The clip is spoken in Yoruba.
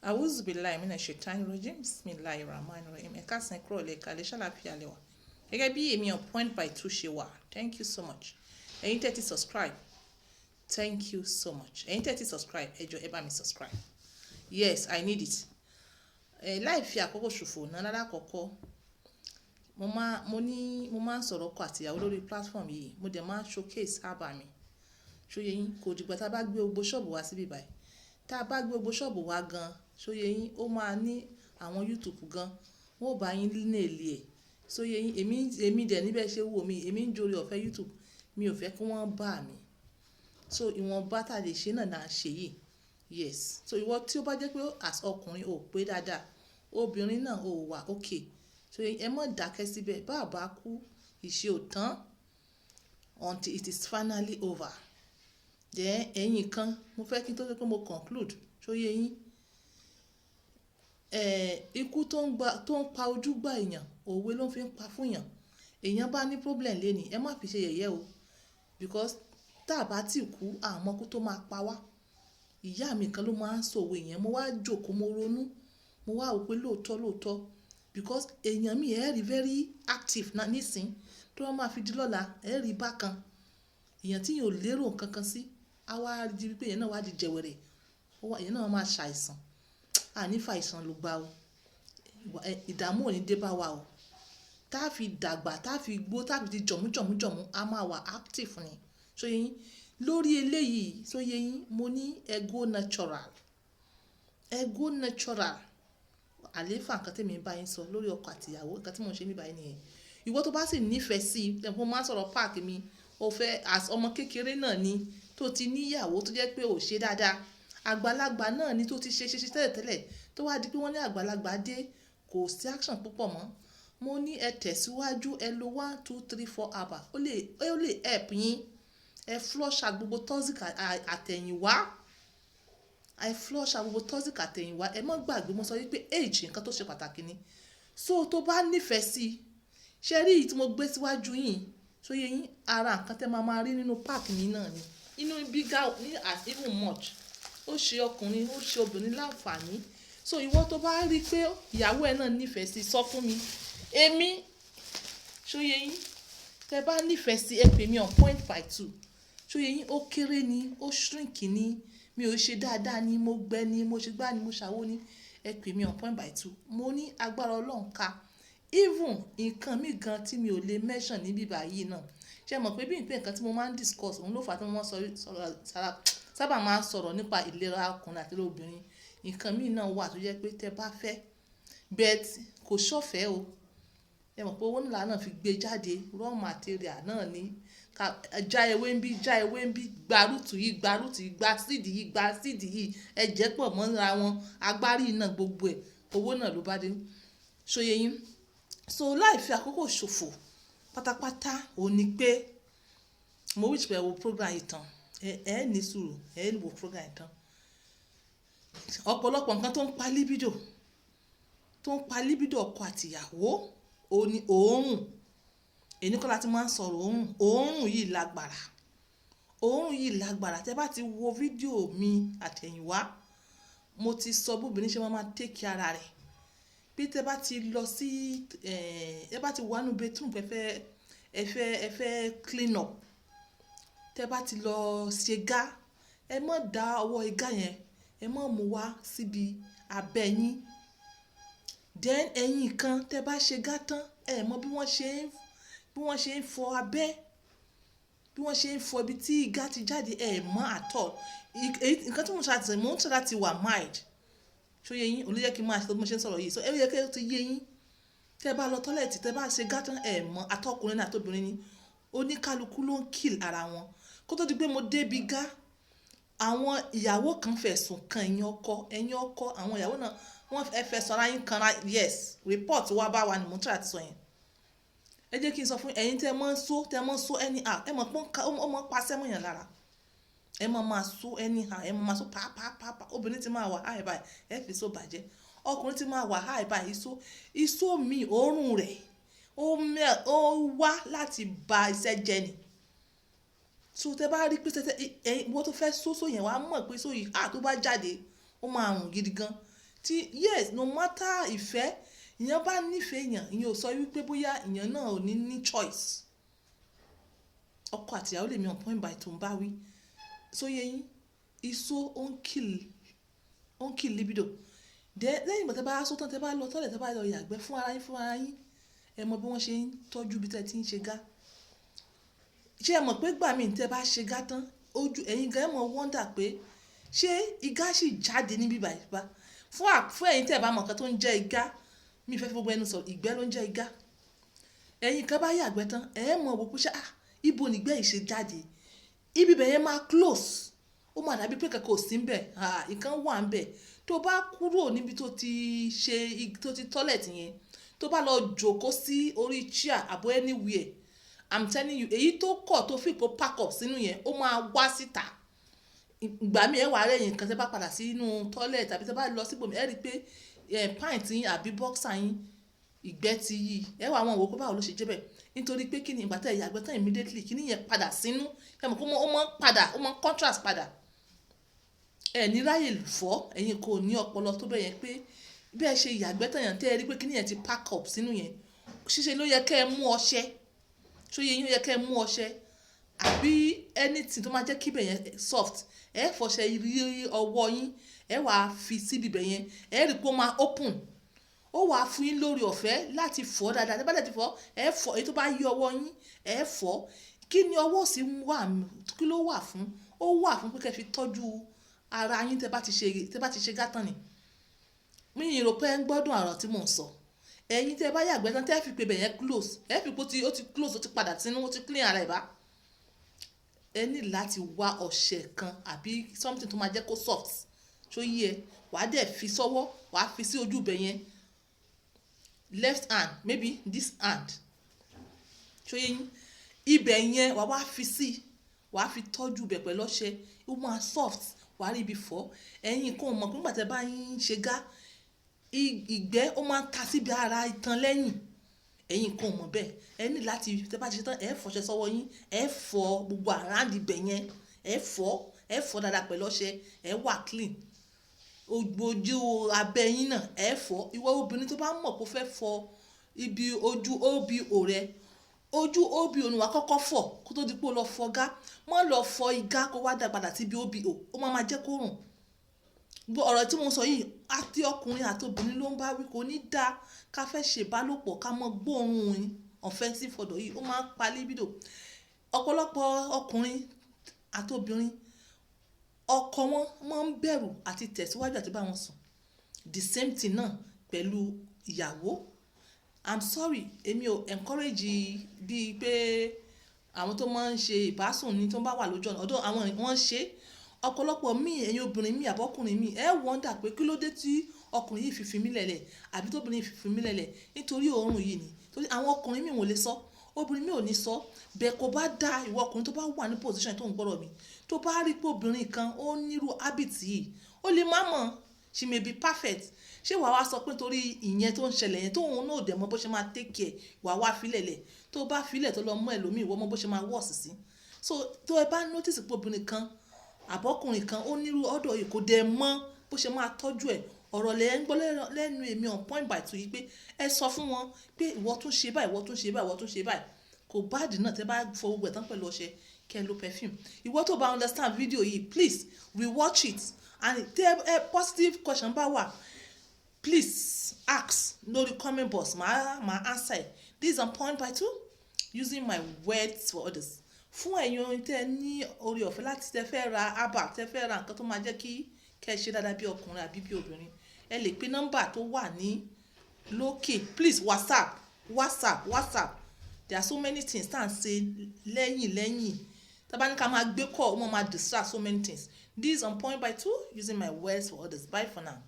Auzubillahi minash shaitani rajim. Bismillahir rahmanir rahim. Ẹ káàsán, ẹ kúrọ̀lẹ́, ẹ káalẹ́, ṣàlàáfíà lẹ wà. Gẹ́gẹ́ bí èmi on point by two ṣe wà. Thank you so much. Ẹ̀yin tẹ́ ti subscribe, thank you so much. Ẹ̀yin tẹ́ ti subscribe, ẹ jọ̀ọ́, ẹ bá mi subscribe. Yes, I need it. Ẹ láì fi àkókò ṣòfò náà, lálákọ̀ọ́kọ́, mo máa mo ní mo máa ń sọ̀rọ̀ ọkọ àti ìyàwó lórí platform yìí. Mo dẹ̀ máa ń showcase herbal mi. Ṣó yé yín? Kò dìgbà tá a bá gbé gbogbo ṣọ́ọ̀bù wá síbí báyìí. Tá a bá gbé gbogbo ṣọ́ọ̀bù wá gan, ṣó yé yín? Ó máa ní àwọn YouTube gan, wọ́n ó bá yín nail ẹ̀. Ṣó yé yín? Èmi dẹ̀ níbẹ̀ ṣe wò mí, èmi ń jórí ọ̀fẹ́ YouTube. Mi ò fẹ́ kí wọ́n bá mi. So ìwọ̀nba tá lè ṣe náà là ń ṣe yìí. Yes. So ìwọ tí ó bá jẹ́ pé as ọkùnrin ò pé dáadáa, obìnrin náà ò wà okay. So ẹ má dákẹ́ síbẹ̀. Bá bá kú, ìṣe ò tán until it is finally over. Then ẹ̀yin kan, mo fẹ́ kí n tó sọ pé mo conclude. Ṣó yé yín? Ikú tó ń gba, tó ń pa ojú gbà èèyàn, òwe ló fi ń pa fún èèyàn. Èèyàn bá ní problem lénìí, ẹ má fi ṣe yẹ̀yẹ́ o. Because tá a bá tí kú, a mọ̀ ikú tó máa pa wá. Ìyá mi kan ló máa ń sọ òwe yẹn. Mo wá jókòó, mo ronú, mo wá wò pé lóòótọ́ lóòótọ́. Because èèyàn mi ẹ rí very active náà nísìń, tó bá máa fi di lọ́la, ẹ rí bákan. Èèyàn tí èèyàn ò lérò nǹkan kan sí, a wá di wípé èèyàn náà wá di jẹwẹrẹ. Èèyàn náà máa ṣàìsàn. A ní fàìsàn ló gba o. Ìdààmú ò ní dé bá wa o. Tá fi dàgbà, tá fi gbó, tá fi di jọ̀mú jọ̀mú jọ̀mú, a máa wà active ni. Ṣó yé yín? Lórí eléyìí, ṣó yé yín? Mo ní ẹ go natural. Ẹ go natural. Àléfà nǹkan tí èmi ń bá yín sọ lórí ọkọ àti ìyàwó, nǹkan tí mò ń ṣe níbí báyìí nìyẹn. Ìwọ tó bá sì nífẹ̀ẹ́ sí, mo máa ń sọ̀rọ̀ pack mi, o fẹ́ as ọmọ kékeré náà ni tó ti ní ìyàwó tó jẹ́ pé ò ṣe dáadáa. Àgbàlagbà náà ni tó ti ṣe ṣe ṣe tẹ́lẹ̀tẹ́lẹ̀, tó wá di pé wọ́n ní àgbàlagbà dé, kò sí action púpọ̀ mọ́. Mo ní ẹ tẹ̀síwájú, ẹ lo one two three four herbal, ó lè help yín. Ẹ flush out gbogbo toxic àtẹ̀yìnwá. Ẹ flush out gbogbo toxic àtẹ̀yìnwá. Ẹ má gbàgbé, mo sọ wípé age, nǹkan tó ṣe pàtàkì ni. So tó bá nífẹ̀ẹ́ sí, ṣé rí èyí tí mo gbé síwájú yín, ṣó yé yín? Ara nǹkan tí ẹ máa máa rí nínú pack mi náà ni. Inú bigger ní as even much. Ó ṣe ọkùnrin, ó ṣe obìnrin láǹfààní. So ìwọ tó bá rí pé ìyàwó ẹ náà nífẹ̀ẹ́ sí, sọ fún mi. Èmi, ṣó yé yín? Tẹ bá nífẹ̀ẹ́ sí, ẹ pè mí on point by two. Ṣó yé yín? Ó kéré ni, ó shrink ni, mi ò ṣe dáadáa ni, mo gbẹ ni, mo ṣe gbá ni, mo ṣàwó ni. Ẹ pè mí on point by two. Mo ní agbára Ọlọ́run ká. Even nǹkan mi gan tí mi ò lè mention níbí báyìí náà. Ṣé ẹ mọ̀ pé bí i pé nǹkan tí mo máa ń discuss, òun ló fà á tí mo máa ń sọ, sábà máa ń sọ̀rọ̀ nípa ìlera ọkùnrin àti obìnrin. Nǹkan mi náà wà tó jẹ́ pé tẹ bá fẹ́, but kò ṣọ̀fẹ́ o. Ẹ mọ̀ pé owó ńlá náà fi gbé jáde, raw material náà ni. Ká já ewé ń bí, já ewé ń bí, gba root yìí, gba root yìí, gba seed yìí, gba seed yìí, ẹ jẹ́ pọ̀ mọ́ra wọn, agbárí náà gbogbo ẹ̀, owó náà ló bá dé. Ṣó yé yín? So láì fi àkókò ṣòfò pátápátá, òun ní pé mo wish pé ẹ wo program yìí tán. Ẹ ní sùúrù, ẹ wo program yìí tán. Ọ̀pọ̀lọpọ̀ nǹkan tó ń pa libido, tó ń pa libido ọkọ àti ìyàwó, òun ní òórùn. Èní kọ́ la tí máa ń sọ̀rọ̀ òórùn. Òórùn yìí lágbára. Òórùn yìí lágbára. Tẹ bá ti wo fídíò mi àtẹ̀yìnwá, mo ti sọ bí obìnrin ṣe máa máa take care ara rẹ̀. Bí tẹ bá ti lọ sí, ẹ bá ti wà nínú bathroom, ẹ fẹ́ clean up, tẹ bá ti lọ ṣe gá, ẹ má da ọwọ́ igá yẹn, ẹ má mú wá síbi abẹ́ yín. Then ẹ̀yin kan, tẹ bá ṣe gá tán, ẹ mọ bí wọ́n ṣe ń fọ abẹ́, bí wọ́n ṣe ń fọ ibi tí igá ti jáde, ẹ mọ̀ at all. Nǹkan tí mo ṣe àti mo ń try láti wà mild. Ṣó yé yín? Òun ló jẹ́ kí n máa ṣe bí mo ṣe ń sọ̀rọ̀ yìí. So ẹ yẹ kí ó ti yé yín. Tẹ bá lọ toilet, tẹ bá ṣe gá tán, ẹ mọ̀, atọkùnrin ní àtobìnrin ni. Oníkálukú ló ń kill ara wọn. Kó tó di pé mo dé ibi gá, àwọn ìyàwó kan fẹ̀sùn kan ẹ̀yin ọkọ, ẹ̀yin ọkọ, àwọn ìyàwó náà wọ́n ẹ fẹ̀sùn ara yín kanra. Yes, report wá bá wa ni mo ń try àti sọ yẹn. Ẹ jẹ́ kí n sọ fún ẹ̀yin tẹ́ mọ́ ń sọ, tẹ́ mọ́ ń sọ anyhow, ẹ mọ̀ pé ó mọ̀ pa sẹ́mọ̀ yàn lára. Ẹ mọ̀ máa sọ anyhow, ẹ mọ̀ máa sọ pa pa pa pa. Obìnrin tí máa wà high báyìí, ẹ fi so bàjẹ́. Ọkùnrin tí máa wà high báyìí, ìsó, ìsó mi òórùn rẹ̀, ó wá láti ba iṣẹ́ jẹ́ ni. So tẹ bá rí pé tẹ ẹ̀yin wọ́n tó fẹ́ sọ só yẹn, wàá mọ̀ pé só yìí, tó bá jáde, ó máa rùn gidi gan. Tí yes, no matter ìfẹ́ ìyẹn bá nífẹ̀ẹ́ èèyàn, ìyẹn ò sọ wípé bóyá ìyẹn náà ò ní ní choice. Ọkọ àti ìyàwó lèmi on point by two ń bá wí. So yé yín, iṣó ó ń kill libido. Then lẹ́yìn ìgbà tí ẹ bá só tán, tí ẹ bá lọ toilet, tí ẹ bá lọ yàgbẹ́ fún ara yín, ẹ mọ bí wọ́n ṣe ń tọ́jú ibi tí ẹ ti ń ṣe gá. Ṣé ẹ mọ̀ pé ìgbà mí tí ẹ bá ṣe gá tán, ojú ẹ̀yin gan ẹ mọ̀ wonder pé ṣé igá sì jáde níbí báyìí bá? Fún ẹ̀yin tí ẹ bá mọ̀ nǹkan tó ń jẹ́ igá, mi fẹ́ fi gbogbo ẹnu sọ, ìgbẹ́ ló ń jẹ́ igá. Ẹ̀yin kan bá yàgbẹ́ tán, ẹ mọ̀ wò pé ṣé, ah, ibo ni ìgbẹ́ yìí ṣe jáde? Ibi bẹ́ẹ̀ yẹn máa close. Ó máa dàbí pé nǹkan kò sí níbẹ̀. Ah, nǹkan wà níbẹ̀. Tó bá kúrò níbi tó ti ṣe, tó ti toilet yẹn, tó bá lọ jókòó sí orí chair àbí anywhere, I'm telling you, èyí tó kọ̀ tó fi kó pack up sínú yẹn, ó máa wá síta. Ìgbà mí ẹ wà rẹ̀ yín kan tí ẹ bá padà sínú toilet tàbí tí ẹ bá lọ síbòmí, ẹ rí pé pant yín àbí boxer yín, ìgbẹ́ ti yí. Ẹ wà wọ́n wò pé báwo ló ṣe jẹ́ bẹ́ẹ̀. Nítorí pé kí ni ìgbà tí ẹ yàgbẹ́ tán immediately, kí ni yẹn padà sínú. Ẹ mọ̀ pé ó máa ń padà, ó máa ń contrast padà. Ẹ ní ráyè fọ́, ẹ̀yin kò ní ọpọlọ tó bẹ́ẹ̀ yẹn pé bí ẹ ṣe yàgbẹ́ tán yẹn tí ẹ rí pé kí ni yẹn ti pack up sínú yẹn, ṣíṣe ló yẹ kí ẹ mú ọṣẹ. Ṣó yé yín? Ó yẹ kí ẹ mú ọṣẹ àbí anything tó máa jẹ́ kí ibẹ̀ yẹn soft. Ẹ fọṣẹ rí ọwọ́ yín, ẹ wá fi síbi ibẹ̀ yẹn, ẹ rí pé ó máa open. Ó wá fún yín lórí ọ̀fẹ́ láti fọ̀ dáadáa. Tí ẹ bá dẹ̀ ti fọ̀, ẹ fọ̀ èyí tó bá yí ọwọ́ yín, ẹ fọ̀. Kí ni ọwọ́ òsì wà, kí ló wà fún? Ó wà fún pé kí ẹ fi tọ́jú ara yín tí ẹ bá ti ṣe, tí ẹ bá ti ṣe gá tán ni. Mi ò rò pé ẹ ń gbọ́dọ̀ ọ̀rọ̀ tí mò ń sọ. Ẹ̀yin tí ẹ bá yàgbẹ́ tán tí ẹ fi pé ibẹ̀ yẹn close, ẹ fi pé ó ti close, ó ti padà sínú, ó ti clean ara ẹ̀ bá. Ẹ ní láti wá ọṣẹ kan àbí something tó máa jẹ́ kó soft. Ṣó yé ẹ? Wà á dẹ̀ fi sọ́wọ́, wà á fi sí ojú ibẹ̀ yẹn. Left hand, maybe this hand. Ṣó yé yín? Ibẹ̀ yẹn wà wá fi sí, wà á fi tọ́jú ibẹ̀ pẹ̀lú ọṣẹ. Ó máa soft, wà á rí ibi fọ́. Ẹ̀yin kan ò mọ̀ pé nígbà tí ẹ bá ń ṣe gá, ìgbẹ́ ó máa ń ta síbi ara itan lẹ́yìn. Ẹ̀yin kan ò mọ̀ bẹ́ẹ̀. Ẹ ní láti tí ẹ bá ti ṣe tán, ẹ fọṣẹ sọ́wọ́ yín, ẹ fọ gbogbo around ibẹ̀ yẹn, ẹ fọ dáadáa pẹ̀lú ọṣẹ, ẹ wà clean. Gbogbo ojú abẹ́ yín náà ẹ fọ. Ìwọ obìnrin tó bá mọ̀ pé ó fẹ́ fọ ibi ojú OBO rẹ, ojú OBO ni wà á kọ́kọ́ fọ̀ kó tó di pé o lọ fọ gá. Má lọ fọ igá kó wá dà padà sí ibi OBO, ó máa ma jẹ́ kó rùn. Gbogbo ọ̀rọ̀ tí mo ń sọ yìí, àti ọkùnrin àti obìnrin ló ń bá wí. Kò ní dá ká fẹ́ ṣe ìbálòpọ̀ ká mọ gbóòórùn offensive odor yìí, ó máa ń pa libido. Ọ̀pọ̀lọpọ̀ ọkùnrin àti obìnrin, ọkọ wọn máa ń bẹ̀rù àti tẹ̀síwájú àti bá wọn sùn. The same thing náà pẹ̀lú ìyàwó. I'm sorry, èmi ò encourage bíi pé àwọn tó máa ń ṣe ìbásùn ní tó bá wà lójú ọ̀nà, although àwọn wọ́n ń ṣe. Ọ̀pọ̀lọpọ̀ míì, ẹ̀yin obìnrin míì àbí ọkùnrin míì, ẹ wonder pé kí ló dé tí ọkùnrin yìí fi fi mí lẹ̀lẹ̀ àbí tó obìnrin yìí fi fi mí lẹ̀lẹ̀, nítorí òórùn yìí ni. Torí àwọn ọkùnrin míì wọ́n lè sọ, obìnrin míì ò ní sọ. Bẹ́ẹ̀ kó bá dá ìwọ ọkùnrin tó bá wà ní position tó ń gbọ́rọ̀ mi, tó bá rí pé obìnrin kan ó nírú habit yìí, ó lè má mọ̀, she may be perfect. Ṣé wàá wá sọ pé torí ìyẹn tó ń ṣẹlẹ̀ yẹn, tóun náà ò dẹ̀ mọ̀ bó ṣe máa take care, wàá wá fi lẹ̀lẹ̀? Tó bá fi lẹ̀ tó lọ mú ẹlòmíì, ìwọ mọ̀ bó ṣe máa worse sí. So tó ẹ bá notice pé obìnrin kan àbí ọkùnrin kan ó nírú odor yìí, kò dẹ̀ mọ̀ bó ṣe máa tọ́jú ẹ̀, ọ̀rọ̀ lẹ ń gbọ́ lẹ́nu èmi on point by two yìí pé ẹ sọ fún wọn pé ìwọ tún ṣe báyìí, ìwọ tún ṣe báyìí, ìwọ tún ṣe báyìí. Kò bad náà tẹ́ bá fọ gbogbo ẹ̀ tán pẹ̀lú ọṣẹ, kẹ́ ẹ lo perfume. Ìwọ tó bá understand video yìí, please rewatch it, and tẹ́ ẹ positive question bá wà, please ask lórí comment box, màá answer ẹ. This is on point by two, using my words for others. Fún ẹ̀yin ohun tẹ́ ní oore ọ̀fẹ́ láti tẹ́ fẹ́ ra herbal, tẹ́ fẹ́ ra nǹkan tó máa jẹ́ kí kẹ́ ẹ ṣe dáadáa bí ọkùnrin àbí bí obìnrin, ẹ lè pe nọ́mbà tó wà ní lókè. Please, WhatsApp, WhatsApp, WhatsApp. There are so many things tá à ń ṣe lẹ́yìn lẹ́yìn. Tá bá ní ká máa gbé call, ó máa distract so many things. This is on point by two, using my words for others. Bye for now.